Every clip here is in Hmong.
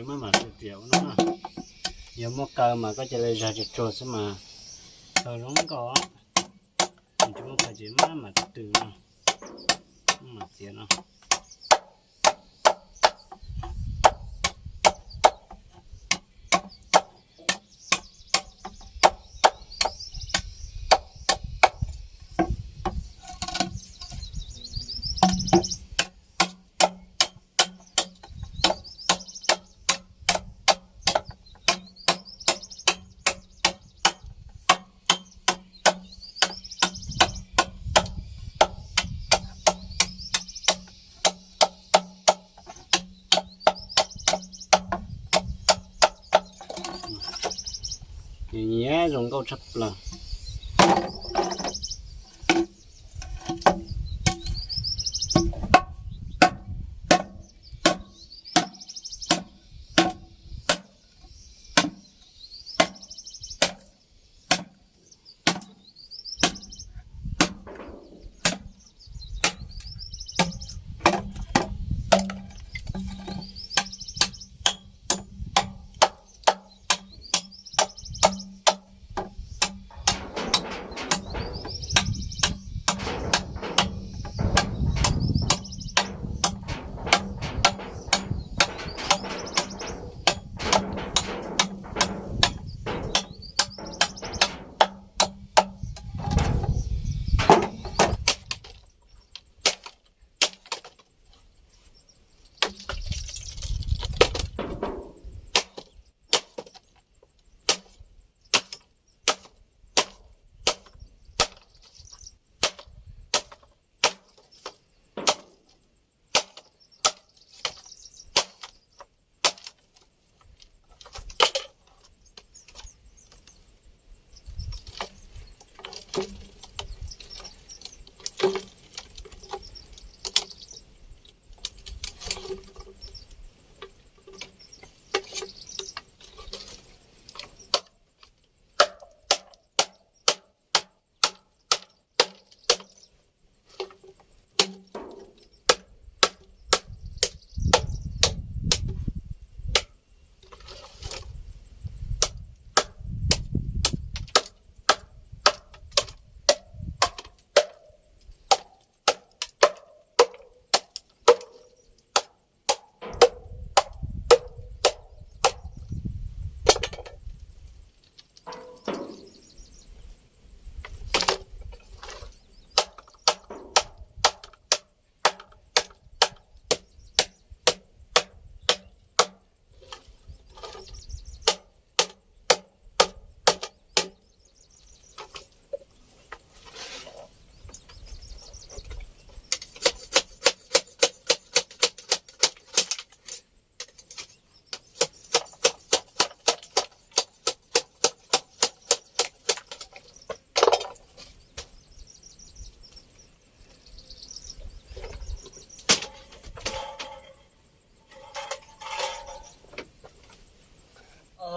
Maj mam tw riam ua no na. Yog muaj kaw mas koj cia li zag tsuag tsuag xwb mas kaw zoo nkauj. Tsis muaj kaw ces maj mam tw no, maj mam txiav no. Nyiam zoo nkauj tshaj plaws.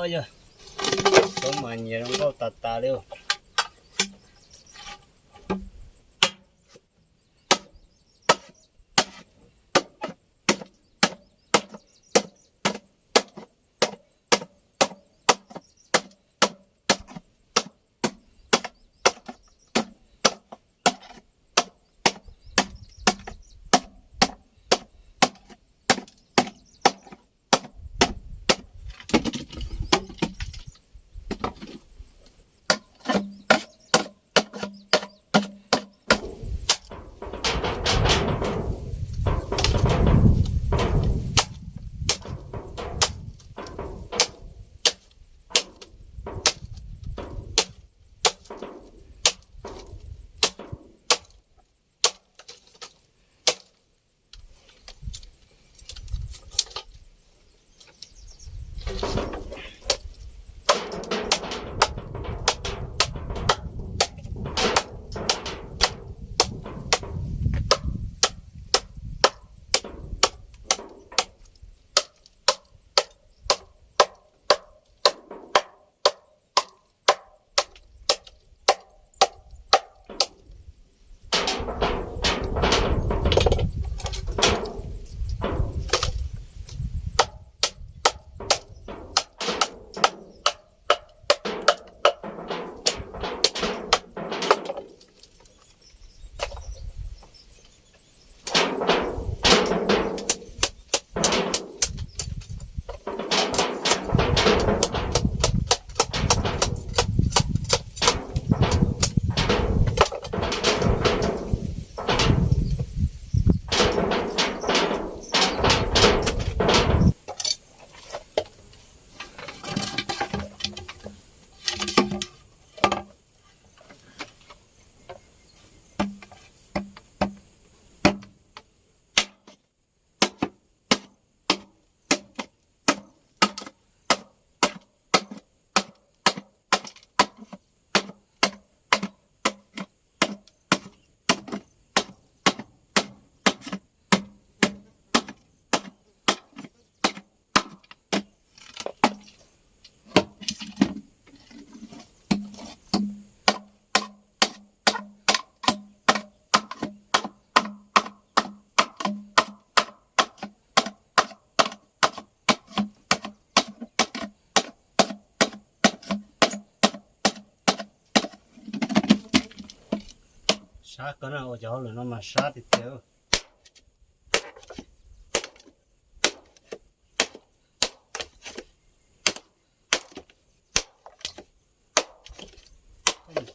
Yog, tsob mas nyiam zoo nkauj tas tas li. Sab kawg na, ua cov hauj lwm no mas sab tiag tiag.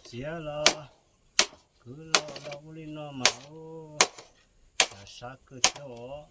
Txiav los kwv los los ua li no mas ua cas sab kawg thiab os.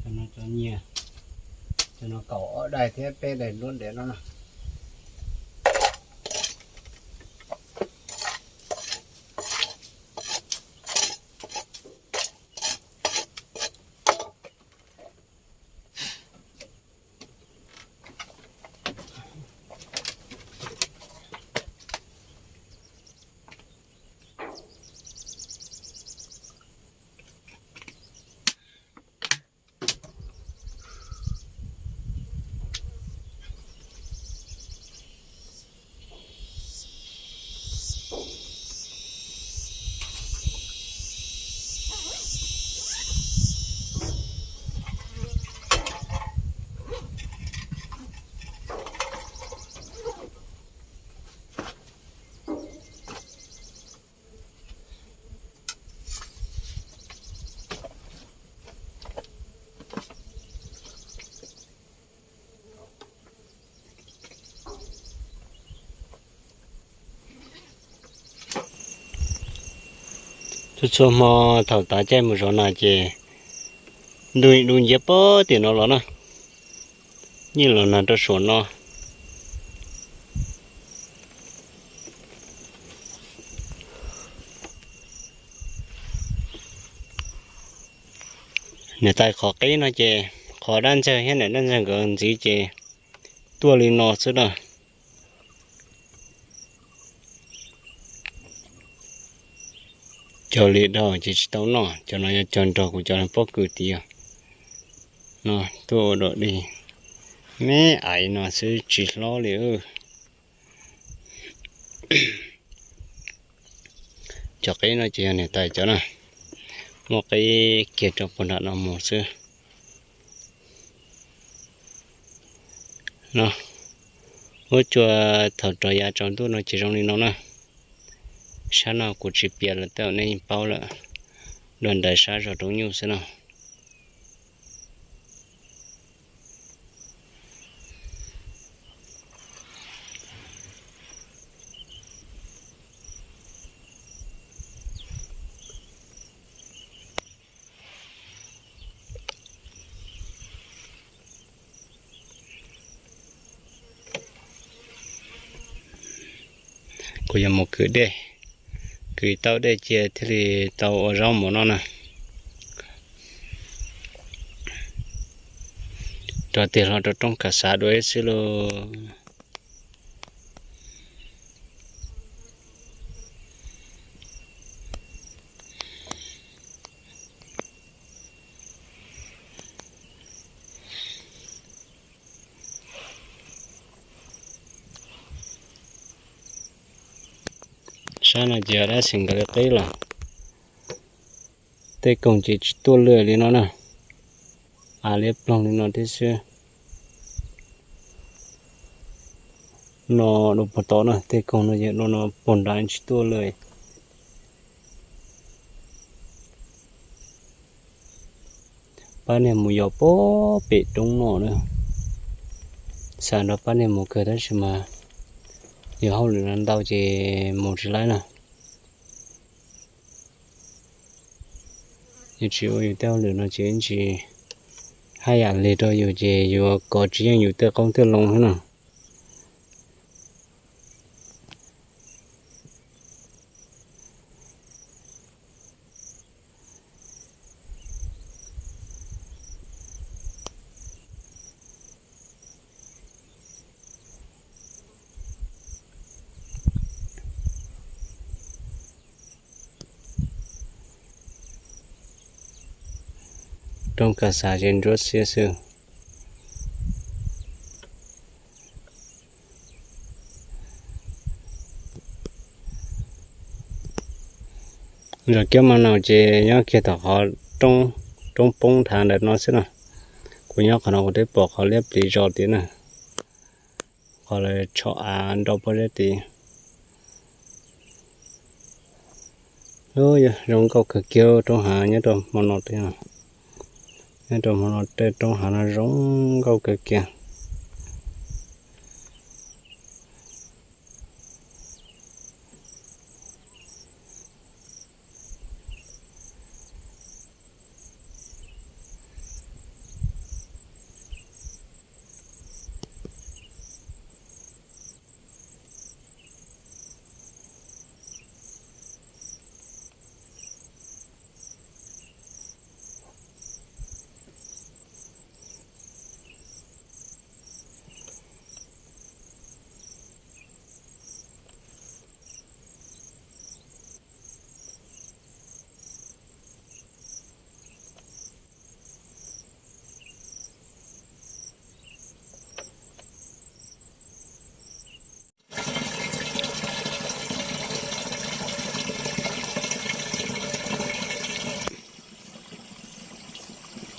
Cov no cov nyias, cov no kaum ob daim thiab peb daim nruab nrem no na. Txhua txhua hmo thaum tav caij mus zov nas ces ntuj du nciab puag tim no los na, yeej los nag rau saum no. Niam tais qhov qib no ces qhov dab ntxawg thiab niam dab ntxawg nkawd ntxiv ces tuaj li no xwb na. Cog li dhau ces tsis tau noj, cov no yog cog nrog kuv cov pob kws tid no tuaj ua dog dig, me aiv no xwb tsis hlob li. Cov qib no ces yog niam tais cov na, muaj qib kiag rau puag nram no mus xwb. No, huab cua thaum rov yav tsaus ntuj no ces zoo li no na. Sab no kuv tsis piav lawm tej zaum nej yeej paub lawm, dua ntais sab zos Roob Nyuj xwb no. Kuv yuav mus kwv dej, kwv tau dej cia thiaj li tau ua zaub mov noj na. Rov tig hlo rau roob Kav Xav dua ib xwb lauj. No ces dab xeem nkawd li qib los, tej koog ces tsis tuaj lawm li no na, av liab ploog li no thiab xwb. No, no puag tod na, tej koog no ces no no puag nrad tsis tuaj lawm. Pab niag mus yos puag pem roob no na, xav nrog pab niag mus kawg tab sis mas yog hauj lwm no ntau ces mus tsis laib na. Yus tsis ua yus tej hauj lwm no ces ib ntsis haj yam lig rau yus ces yuav kov tsis yeej yus tej qoob tej loo thiab na. Roob kas xav ces nruab xiab xwb. Zos Kiab Mas Naus ces nyob kiag tom qhov roob poob nthav ntawm no xwb na. Kuv nyob qhov no kuv twb pom qhov liab pliv zos tid na, qhov lawv tso av nrau pob zeb tid. Zoo nkauj kawg kiag roob hav nyob rau hmo no, nyob rau hmo no tej roob hav no zoo nkauj kawg kiag.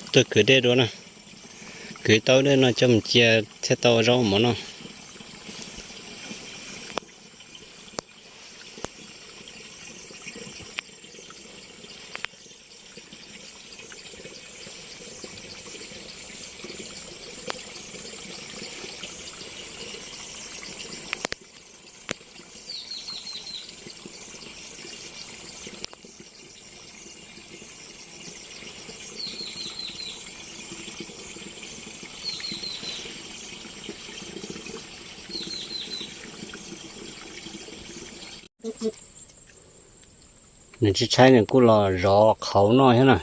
Tuaj kwv dej dua na, kwv tau dej no coj mus cia thiaj tau zaub mov noj. Nws tsis tshaib nws kuj los zov qhauv noj thiab na.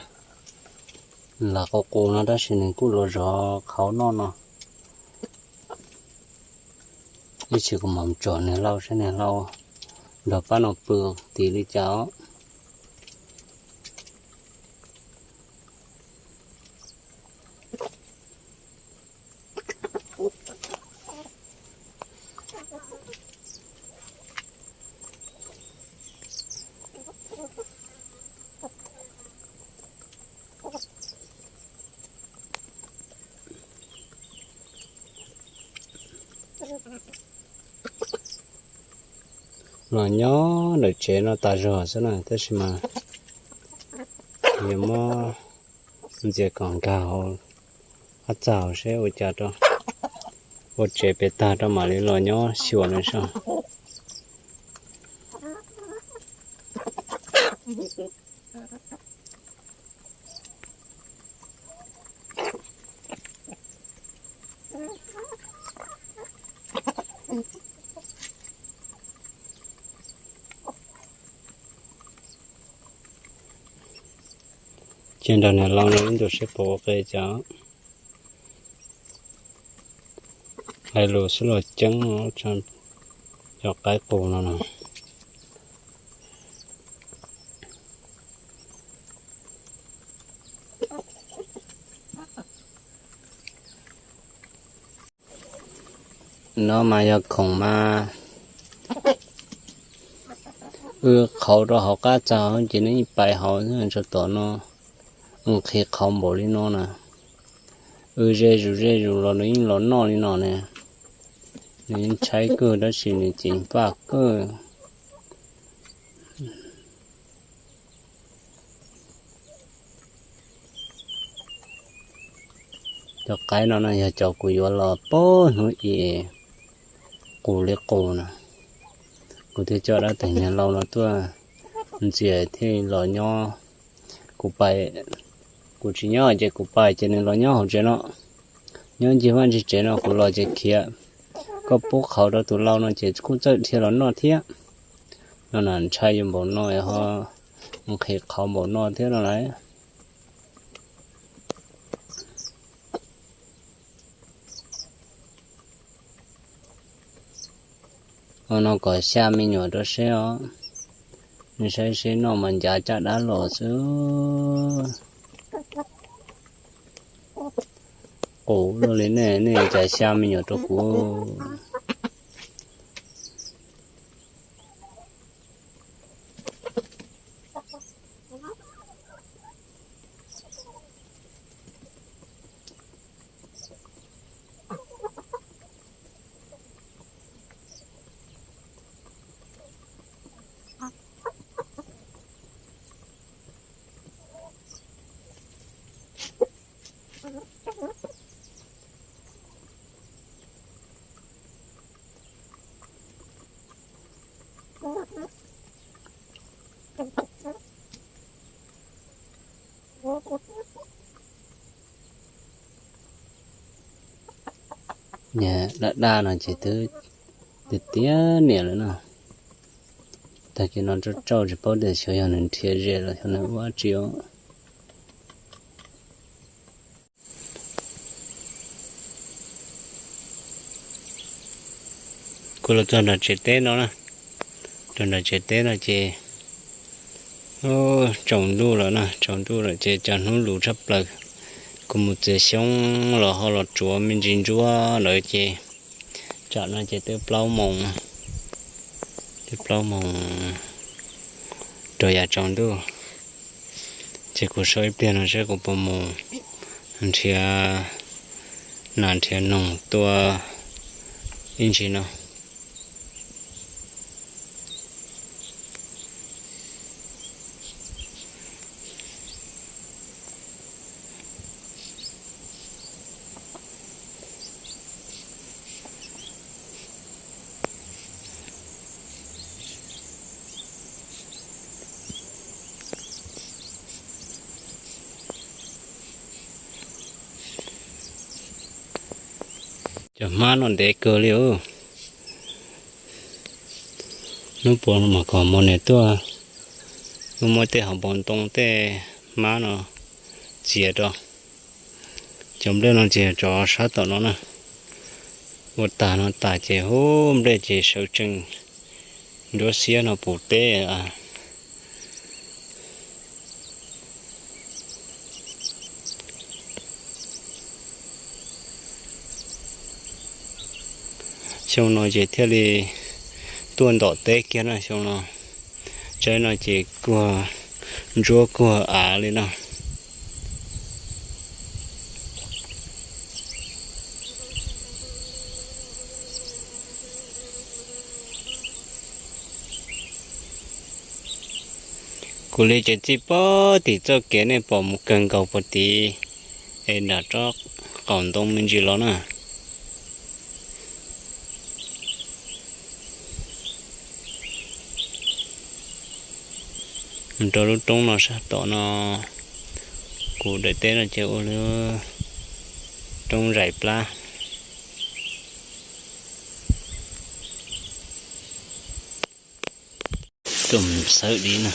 Los qus qus no tab sis nws kuj los zov qhauv noj no. Ib tsam kuv mam tsom niag hlau saib niag hlau nrog pab no pw tim li cas os. Los nyob ntawm tsev no tas zog xwb na, tab sis mas yuav muab ntxias kom nkag hauv qab txag hauv seb ua cas rau, ua tsev pem tag rau mam li los nyob xyuas nws saib. Ces nrog niam laus no ib ntus seb puas ua qe cas. Hais lus xwb los ceeb, cov qaib qus no no. No mas yog khoom mas, Wb qhauv rau hauv qab txag ces nws yeej pais hauv txog tom no, nqhis qhauv npaum li no na. Wb ze zus ze zus los nws yeej los noj li no ne. Nws yeej tshaib kawg tab sis nws ceev faj kawg. Cov qaib no no yog cov kuv yuav los pab hnub i qus li qus na. Kuv thiaj coj dab teg niag lau no tuaj ntxias thiaj los nyob. Kuv pais, kuv tsis nyob ces kuv pais ces nws los nyob hauv tsev no. Nyob ncig vaj ncig tsev no kuv los ces khiav. Koj pub qhauv rau tus lau no ces kuj txawj dhia los noj thiab. No na ntshai yus npaum no ho nqhis qhauv npaum no thiab no lauj. Ua no kom xya me nyuam rau seb os. Nej saib seb noj mas ncav caj dab los xwb. Qus luaj li nej, nej cas xya me nyuam rau kuv. Daj daj no ces twb tiag tiag niam lawm na. Tag kis no tsauj tsauj tsis paub tias xyov yog nws nrhiav ze los xyov nws ua dab tsi os. Kuv los txog nram tsev teb no na, txog nram tsev teb no ces tsaus ntuj lawm na, tsaus ntuj lawm ces cov hnub luv tshaj plaws. Kuv mus txiav xyoob los ho los tsuav me ntsis ntsuab lawm ces tsam no ces twb plaub moos, twb plaub moos rau yav tsaus ntuj. Ces kuv so ib pliag no saib kuv puas mus nrhiav nas nrhiav noog tua ib ntsis no. Cov hmab no ntev kawg li os. Hnub puas no mas kom mus niam tuaj, wb muab tej hauv paus ntoo tej hmab no txiav rau. Cov nplej no ces cov sab tom no na, ua tag no tas ces hu nplej ces sawv tsees nruab xiab no puv teb. Xyoo no ces thiaj li tuaj ntom teb kiag na xyoo no. Tsaib no ces kuag ntsuab kuag av li no. Kuv li ces txij pem tim txoj kev nej pom mus kawg nkaus puag tid es nram tsob qaum ntoo me ntsis los na. Mus rau lub roob no sab tom no, kuv daim teb no ces ua lub roob zais plab. Coj mus xawb dib na.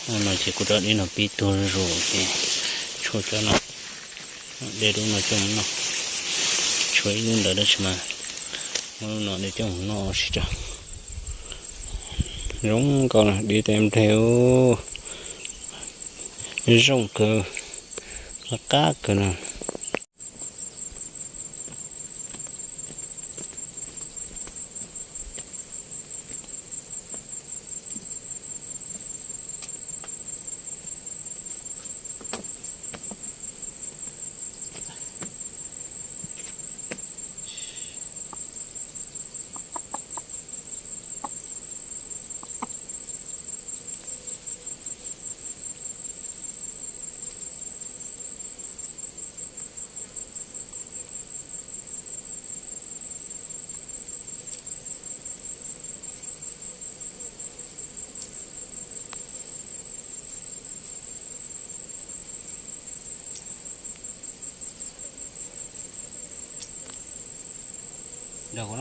Ua no ces kuv rau dib no pib tuag zuj zus ces tshuav cov no, de lub no coj mus noj. Tshuav ib lub ntawd tab sis mas muab lub no de coj mus noj ua si tso. Zoo nkauj dib tej nplej, zoo kawg, qab qab kawg no.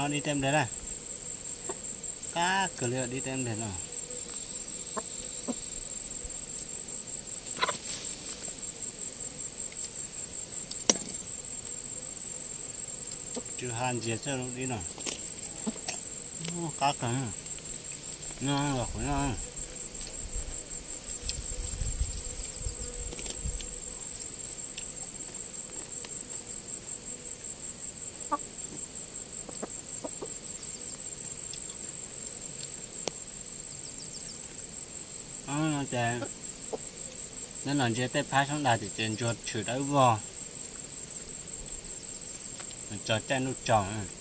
Dib tej nplej na, qab kawg li dib tej nplej no. Tsw ha ntsia xwb lub dib no, qab kawg, nyob los qhuav nyob. Ces nyob no ntsia tej phab xyoob dag tim ces ntsuag tshwm dawb vog, tso caij ntuj tsaus.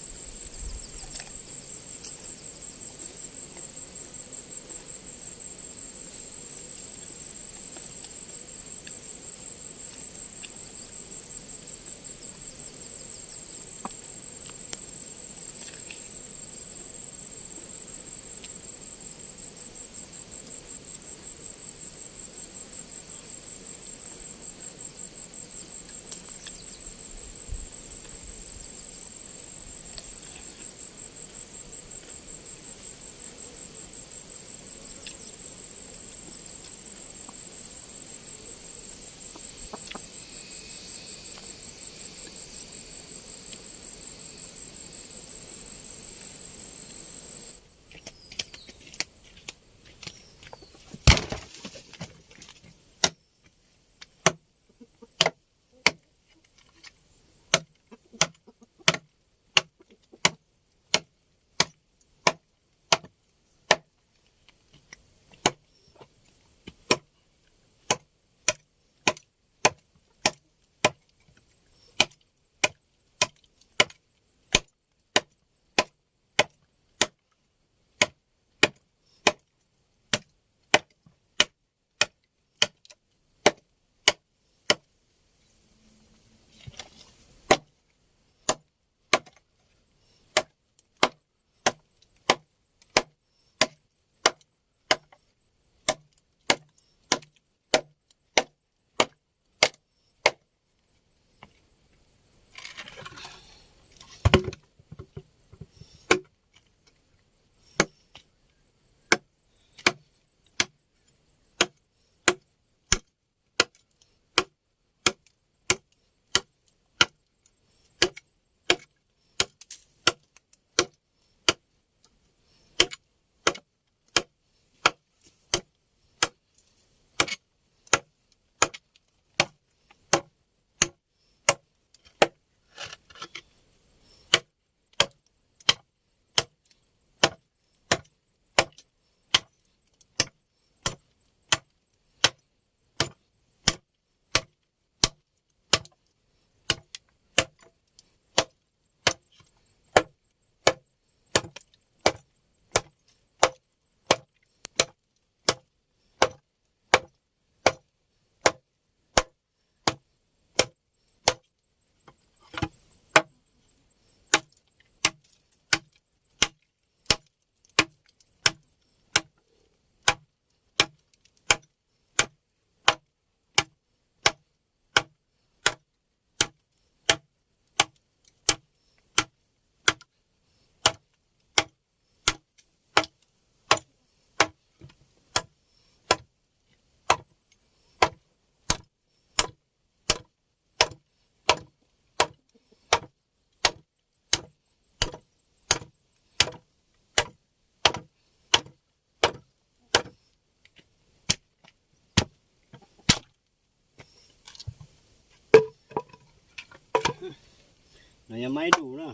No yog maib dum na,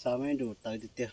xa maib dum tawv tiag tiag.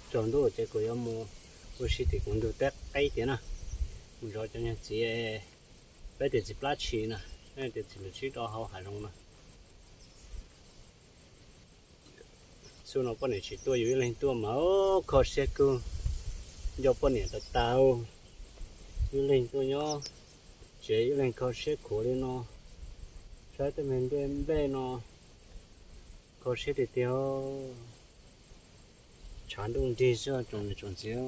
Tsaus ntuj ces kuv yuav mus ua si tim kuv ntug teb qeb tiag na, mus zov cov nyuag txiv, peb tias txiv plab tshis na, tias txiv lws tsib rau hauv hav zoov na. Xub no poj niam tsis tuaj, yus ib leeg tuaj mas kho siab kawg, nco poj niam tas tas, ib leeg tuaj nyob tsev ib leeg kho siab khuav li no, saib tej me nplej nplej no, kho siab tiag tiag, tshav ntuj nrig xwb tsoom niam tsoom txiv.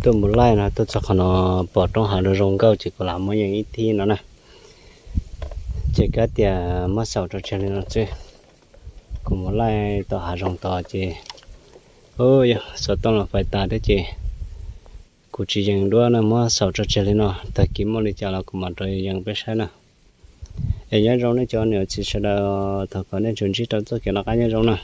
Tuaj mus laij no tuaj txog qhov no pom roob hav zoo zoo nkauj ces kuv lam muab yees ib thib no na. Ces kav tias muab xaus tso tseg li no xwb. Kuv mus laij tom hav zoov tod ces, yog xov tooj los fais tas thiab ces kuv tsis yees duab na, muab xaus tso tseg li no, tag kis muaj li cas los kuv mam rov yees peb saib na. Es nyob zoo nej cov niam txiv sawv daws, thov kom nej tsuas ntsib rau txoj kev noj qab nyob zoo na.